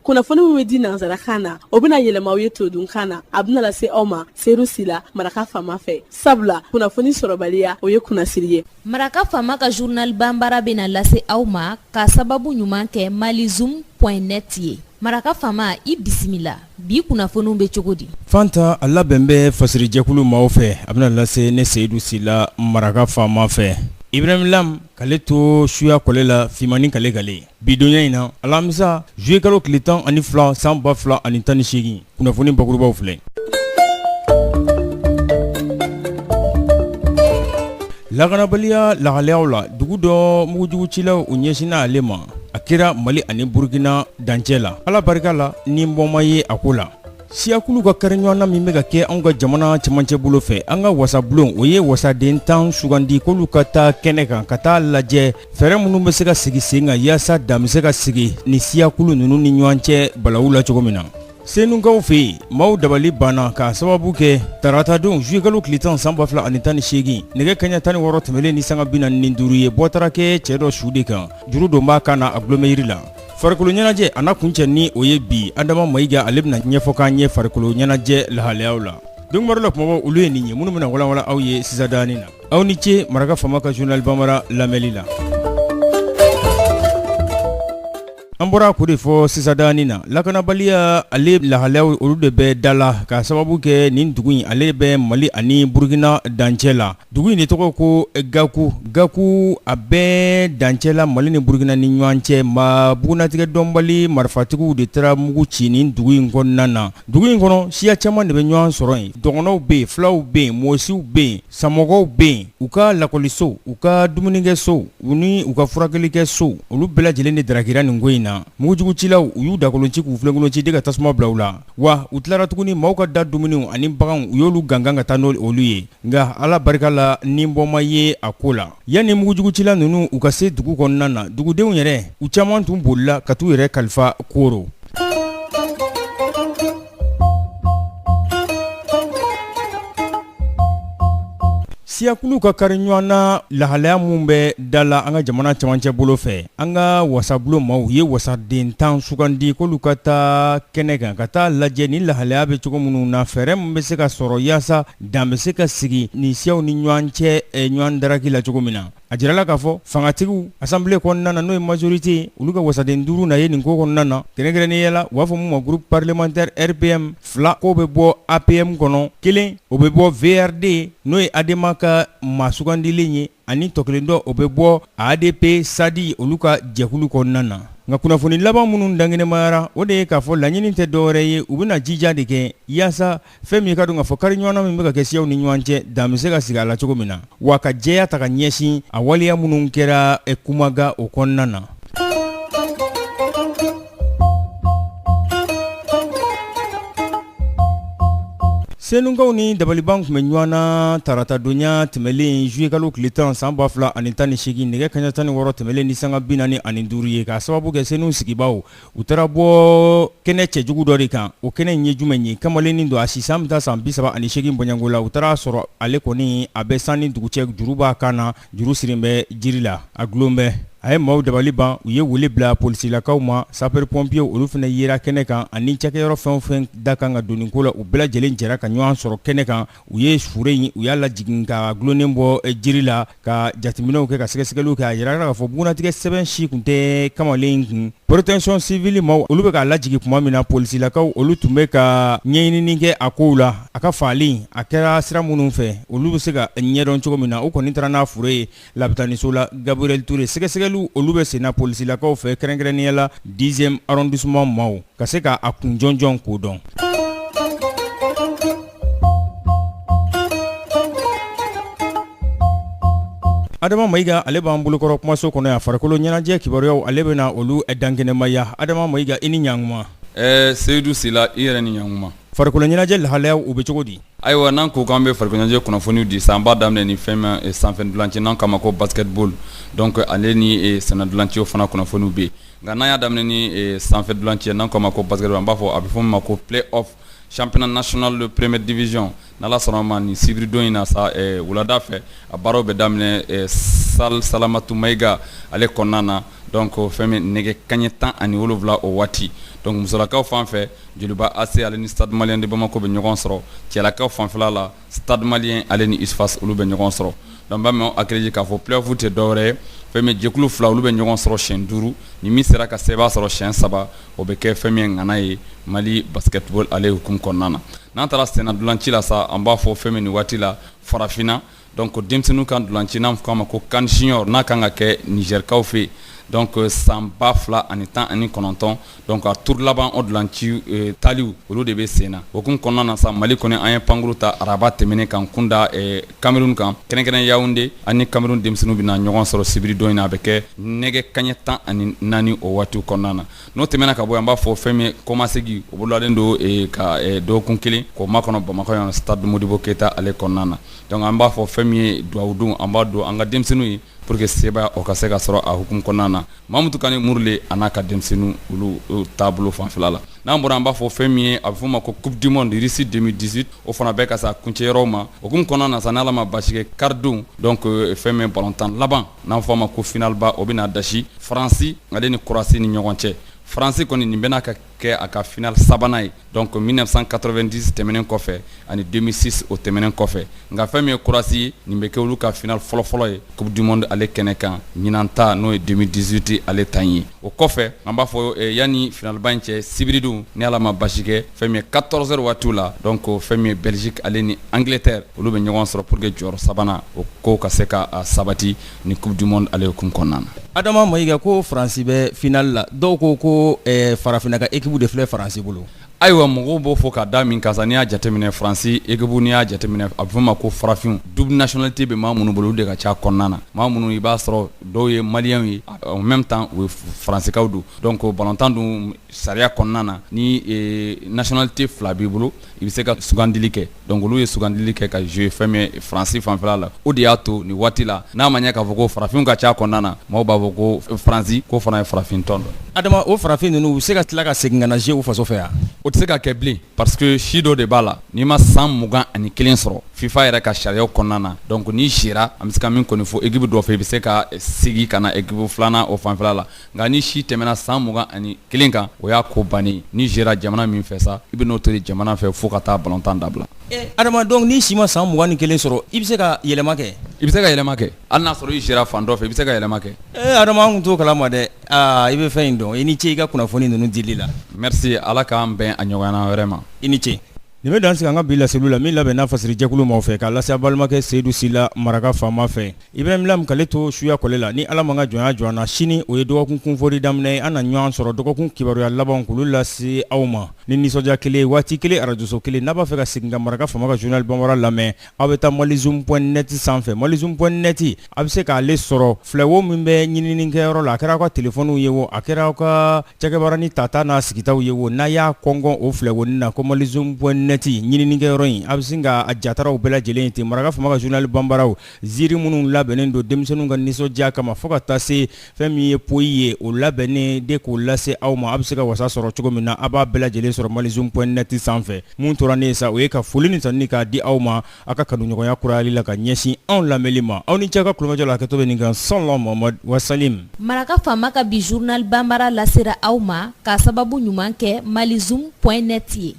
Kunnafoni min bɛ di nansarakan na, o bɛna yɛlɛma aw ye todunkan na. A bɛna lase aw ma Seyidu Sila, Maraka Faama fɛ, sabula kunnafoni sɔrɔbaliya, o ye kunnasiri ye. Maraka Faama ka journal banbara bɛna lase aw ma ka sababu ɲuman kɛ malizoom point net ye. Maraka Faama, i bisimila. Bi kunnafoniw bɛ cogo di? Fanta, a labɛn bɛ fasirijɛkulu maaw fɛ, a bɛna lase ne Seyidu Sila, Maraka Faama fɛ. Ibrahim Lam k'ale to suya kɔlɛ la finmannin kale kale. Bi donya in na, alamisa juillet kalo tile 12 san 2018, kunnafoni bakurubaw filɛ. Lakanabaliya lahalayaw la, dugu dɔ mugujugucilaw u ɲɛsinna ale ma, a kɛra Mali ani Burukina dancɛ la. Ala barika la, ni bɔ ma ye a ko la. Siyakulu ka kari ɲɔgɔn na min bɛ ka kɛ anw ka jamana cɛmancɛ bolo fɛ, an ka wasabulon o ye wasaden 10 sugandi k'olu ka taa kɛnɛ kan ka taa lajɛ fɛɛrɛ minnu bɛ se ka sigi sen kan yaasa dan bɛ se ka sigi ni siyakulu ninnu ni ɲɔgɔn cɛ balawu la cogo min na. Senukaw fɛ yen, maaw dabali banna k'a sababu kɛ taratadon juillet kalo tile 10 san 2018, nɛgɛ kaɲɛ 16 tɛmɛnen ni sanga 45 ye, bɔ taara kɛ cɛ dɔ su de kan, juru don b'a kan na, a dulon bɛ yiri la. Farikolo ɲɛnajɛ, a na kuncɛ ni o ye bi. Adama Mayiga, ale bɛna ɲɛfɔ k'an ye farikolo ɲɛnajɛ lahalayaw la. Donkibaru la kumabaw, olu ye nin ye minnu bɛna walawala aw ye sisan daani na. Aw ni ce Maraka Faama ka journal banbara lamɛnli la. An bɔra k'o de fɔ sisan daani na, lakanabaliya ale lahalayaw, olu de bɛ da la k'a sababu kɛ nin dugu in, ale bɛ Mali ani Burukina dancɛ la. Dugu in de tɔgɔ ko Gaku. Gaku, a bɛ dancɛ la Mali ni Burukina ni ɲɔgɔn cɛ. Maa bugunnatigɛ dɔnbali marifatigiw de taara mugu ci nin dugu in kɔnɔna na. Dugu in kɔnɔ, siya caman de bɛ ɲɔgɔn sɔrɔ yen. Dɔgɔnɔw bɛ yen, fulaw bɛ yen, mɔsiw bɛ yen, samɔgɔw bɛ yen. U ka lakɔliso, u ka dumunikɛso, u ni u ka furakɛlikɛso, olu bɛɛ lajɛlen de darakira nin ko in na. Mugujugucilaw, u y'u dakolon ci k'u filenkolon ci de ka tasuma bila u la. Wa u tilara tuguni, maaw ka da dumuniw ani baganw, u y'olu gangan ka taa n'olu ye. Nka Ala barika la, ni bɔ ma ye a ko la. Yanni mugujugucila ninnu u ka se dugu kɔnɔna na, dugudenw yɛrɛ, u caman tun bolila ka t'u yɛrɛ kalifa Koro. Siyakulu ka kari ɲɔgɔn na lahalaya minnu bɛ da la an ka jamana cɛmancɛ bolo fɛ, an ka wasabulon maaw ye wasaden 10 sugandi k'olu ka taa kɛnɛ kan ka taa lajɛ ni lahalaya bɛ cogo minnu na, fɛɛrɛ min bɛ se ka sɔrɔ yaasa dan bɛ se ka sigi nin siyaw ni ɲɔgɔn cɛ ɲɔgɔn daraki la cogo min na. A jirala k'a fɔ fangatigiw assemblée kɔnɔna na, n'o ye majorité ye, olu ka wasaden 5 na ye nin ko kɔnɔna na, kɛrɛnkɛrɛnnenya la u b'a fɔ min ma groupe parlementaire RPM, 2 k'o bɛ bɔ APM kɔnɔ, 1 o bɛ bɔ VRD, n'o ye ADEMA ka maa sugandilen ye, ani tɔ kelen dɔ, o bɛ bɔ ADP SADI, olu ka jɛkulu kɔnɔna na. Nka kunnafoni laban minnu dankɛnɛmayara, o de ye k'a fɔ laɲini tɛ dɔwɛrɛ ye, u bɛna jija de kɛ yaasa fɛn min ka dɔn k'a fɔ kari ɲɔgɔn na min bɛ ka kɛ siyaw ni ɲɔgɔn cɛ, dan bɛ se ka sigi a la cogo min na, wa ka jɛya ta ka ɲɛsin a waleya minnu kɛra Kumaga o kɔnɔna na. Senukaw ni dabaliban tun bɛ ɲɔgɔn na taratadonya tɛmɛnlen juillet kalo tile 10 san 2018, nɛgɛ kaɲɛ 16 tɛmɛnlen ni sanga 45 ye, k'a sababu kɛ Senu sigibaaw u taara bɔ kɛnɛ cɛjugu dɔ de kan. O kɛnɛ in ye jumɛn ye? Kamalennin don, a si san bɛ taa san 38 bɔɲɔgɔnko la. U taara sɔrɔ ale kɔni a bɛ san ni dugu cɛ, juru b'a kan na, juru sirilen bɛ jiri la, a dulon bɛ. A ye maaw dabali ban, u ye wele bila polisilakaw ma, sapeur pompier, olu fana yera kɛnɛ kan, ani cakɛyɔrɔ fɛn o fɛn da kan ka don nin ko la, u bɛɛ lajɛlen jɛra ka ɲɔgɔn sɔrɔ kɛnɛ kan. U ye fure in, u y'a lajigin ka dulonnen bɔ jiri la, ka jateminɛw kɛ, ka sɛgɛsɛgɛliw kɛ. A jirala k'a fɔ bugunnatigɛ sɛbɛn si tun tɛ kamalen in kun. Protection civile maaw, olu bɛ k'a lajigin tuma min na, polisilakaw, olu tun bɛ ka ɲɛɲinini kɛ a kow la, a ka faali a kɛra sira minnu fɛ, olu bɛ se ka ɲɛdɔn cogo min na. U kɔni taara n'a fure ye labitaniso la Gabriel Touré. Sɛgɛsɛgɛliw, olu bɛ senna polisilakaw fɛ, kɛrɛnkɛrɛnnenya la 10e arrondissement maaw, ka se k'a kun jɔnjɔn k'o dɔn. Adama Mayiga, ale b'an bolokɔrɔ kumaso kɔnɔ yan. Farikolo ɲɛnajɛ kibaruyaw, ale bɛna olu dankɛnɛmaya. Adama Mayiga, i ni ɲankuma. Seyidu Sila, i yɛrɛ ni ɲankuma. Farikolo ɲɛnajɛ lahalayaw, u bɛ cogo di? Ayiwa, n'an ko k'an bɛ farikolo ɲɛnajɛ kunnafoniw di sa, an b'a daminɛ ni fɛn min sanfɛ ntolanci, n'an k'a ma ko basketball. Donc ale ni senna ntolanciw fana kunnafoniw bɛ yen. Nka n'an y'a daminɛ ni sanfɛ ntolanci, n'an k'a ma ko basketball, an b'a fɔ a bɛ fɔ min ma ko play off championnat national de première division. N'Ala sɔnna ma, nin sibiridon in na sa, wulada fɛ, a baaraw bɛ daminɛ salle Salamatu Mayiga ale kɔnɔna na. Donc fɛn min nɛgɛ kaɲɛ 17 o waati. Donc musolakaw fan fɛ, Joliba AC ale ni Stade Malien de Bamako bɛ ɲɔgɔn sɔrɔ. Cɛlakaw fanfɛla la, Stade Malien ale ni USFAS, olu bɛ ɲɔgɔn sɔrɔ. Donc b'a mɛn hakili k'a fɔ play-off tɛ dɔwɛrɛ ye, fɛn min jɛkulu fila, olu bɛ ɲɔgɔn sɔrɔ siɲɛ duuru. Ni min sera ka seba sɔrɔ siɲɛ saba, o bɛ kɛ fɛn min ŋana ye Mali basketball ale hukumu kɔnɔna na. N'an taara senna ntolanci la sa, an b'a fɔ fɛn min nin waati la farafinna, donc denmisɛnninw ka ntolanci n'a fɔ a ma ko CAN junior, n'a kan ka kɛ Nizɛrikaw fɛ yen, donc san 2019, donc a tour laban o ntolanci taliw, olu de bɛ sen na. O hukumu kɔnɔna na sa, Mali kɔni, an ye pankuru ta araba tɛmɛnen kan kunda Cameroun kan, kɛrɛnkɛrɛn Yaoundé. Ani Cameroun denmisɛnninw bɛna ɲɔgɔn sɔrɔ sibiri don in na, a bɛ kɛ nɛgɛ kaɲɛ 14 o waati kɔnɔna na. N'o tɛmɛna ka bɔ, an b'a fɔ fɛn min kɔmasegin, o bolodalen don ka dɔgɔkun kelen k'o makɔnɔ Bamakɔ yan, stade Modibo Keyita ale kɔnɔna na. Donc an b'a fɔ fɛn min ye dugawu don, an b'a don an ka denmisɛnninw ye pour que sebaya o ka se ka sɔrɔ a hukumu kɔnɔna na. Mamutu Kani Murule a n'a ka denmisɛnninw, olu taabolo fanfɛla la. N'an bɔra, an b'a fɔ fɛn min ye a bɛ f'o ma ko Coupe du monde Russie 2018, o fana bɛ ka sa kuncɛyɔrɔw ma. O hukumu kɔnɔna na sa, n'Ala ma basi kɛ, karidon, donc fɛn min balontan laban n'an fɔ a ma ko finale ba, o bɛna dasi Faransi ale ni Croatie ni ɲɔgɔn cɛ. Faransi kɔni, nin bɛna ka kɛ a ka finale sabanan ye, donc 1990 tɛmɛnen kɔfɛ ani 2006 o tɛmɛnen kɔfɛ. Nka fɛn min ye Croatie, nin bɛ kɛ olu ka finale fɔlɔfɔlɔ ye Coupe du monde ale kɛnɛ kan ɲinan ta, n'o ye 2018 ale ta ye. O kɔfɛ, an b'a fɔ yanni finale ba in cɛ, sibiridon, ni Ala ma basi kɛ, fɛn min ye 14 heures waati la, donc fɛn min ye Belgique ale ni Angleterre, olu bɛ ɲɔgɔn sɔrɔ pour que jɔyɔrɔ sabanan o ko ka se ka sabati ni Coupe du monde ale hukumu kɔnɔna na. Adama Mayiga, ko Faransi bɛ finale la, dɔw ko farafinna ka équipe de filɛ Faransi bolo. Ayiwa, mɔgɔw b'o fɔ ka da min kan sa, n'i y'a jateminɛ Faransi équipe, n'i y'a jateminɛ, a bɛ fɔ ma ko farafin, double nationalité bɛ maa minnu bolo, olu de ka ca kɔnɔna na. Maa minnu i b'a sɔrɔ dɔw ye maliyɛnw ye, en même temps u ye faransikaw don. Donc balontan dun sariya kɔnɔna na, ni nationalité fila b'i bolo, i bɛ se ka sugandili kɛ. Donc olu ye sugandili kɛ ka jouer fɛn min Faransi fanfɛla la. O de y'a to nin waati la, n'a ma ɲɛ k'a fɔ ko farafinw ka ca kɔnɔna na, maaw b'a fɔ ko Faransi ko fana ye farafin tɔn dɔ. Adama, o farafin ninnu, u bɛ se ka tila ka segin ka na jouer u faso fɛ yan? O tɛ se ka kɛ bilen, parce que si dɔ de b'a la, n'i ma san 21 sɔrɔ FIFA yɛrɛ ka sariyaw kɔnɔna na, donc n'i sera, an bɛ se ka min kɔni fɔ, équipe dɔ fɛ, i bɛ se ka segin ka na équipe filanan o fanfɛla la. Nka ni si tɛmɛna san 21 kan, o y'a ko bannen. N'i sera jamana min fɛ sa, i bɛ n'o to jamana fɛ fo ka taa balontan dabila. Adama, donc n'i si ma san 21 sɔrɔ, i bɛ se ka yɛlɛma kɛ? I bɛ se ka yɛlɛma kɛ, hali n'a sɔrɔ i sera fan dɔ fɛ, i bɛ se ka yɛlɛma kɛ. Ee Adama, an tun t'o kalama dɛ. Aa, i bɛ fɛn in dɔn. I ni ce i ka kunnafoni ninnu dili la. Merci, Ala k'an bɛn a ɲɔgɔnna wɛrɛ ma. I ni ce. Nin bɛ dan sigi an ka bi laseliw la, min labɛnna fasiri jɛkulu maaw fɛ k'a lase balimakɛ Seyidu Sila Maraka faama fɛ. Ibrahim Lam k'ale to suya kɔlɛ la. Ni Ala ma ka jɔnya jɔ an na, sini o ye dɔgɔkun kunfori daminɛ ye. An na ɲɔgɔn sɔrɔ dɔgɔkun kibaruya laban k'olu lase aw ma ni nisɔndiya kelen, waati kelen, arajoso kelen. N'a b'a fɛ ka segin ka Maraka faama ka journal bambara lamɛn, aw bɛ taa malizoom.net sanfɛ. Malizoom.net, a bɛ se k'ale sɔrɔ filɛwo min bɛ ɲininikɛyɔrɔ la, a kɛra aw ka telefɔniw ye wo, a kɛra aw ka cakɛbara ni tata n'a sigitaw ye wo, n'a y'a kɔngɔn o filɛwonin na ko malizoom.net ɲininikɛyɔrɔ in, a bɛ sin ka a jataraw bɛɛ lajɛlen ye ten. Maraka faama ka journal banbaraw, ziiri minnu labɛnnen don denmisɛnninw ka nisɔndiya kama, fo ka taa se fɛn min ye poyi ye, o labɛnnen de k'o lase aw ma, a bɛ se ka wasa sɔrɔ cogo min na, a b'a bɛɛ lajɛlen sɔrɔ malizoom.net sanfɛ. Mun tora ne ye sa, o ye ka foli ni tanuni k'a di aw ma aw ka kanuɲɔgɔnya kurayali la ka ɲɛsin anw lamɛnli ma. Aw ni ce ka kulomajɔ la, hakɛto bɛ nin kan. Sɔlɔ Mamadu wasalim. Maraka faama ka bi journal banbara lasera aw ma k'a sababu ɲuman kɛ malizoom.net ye.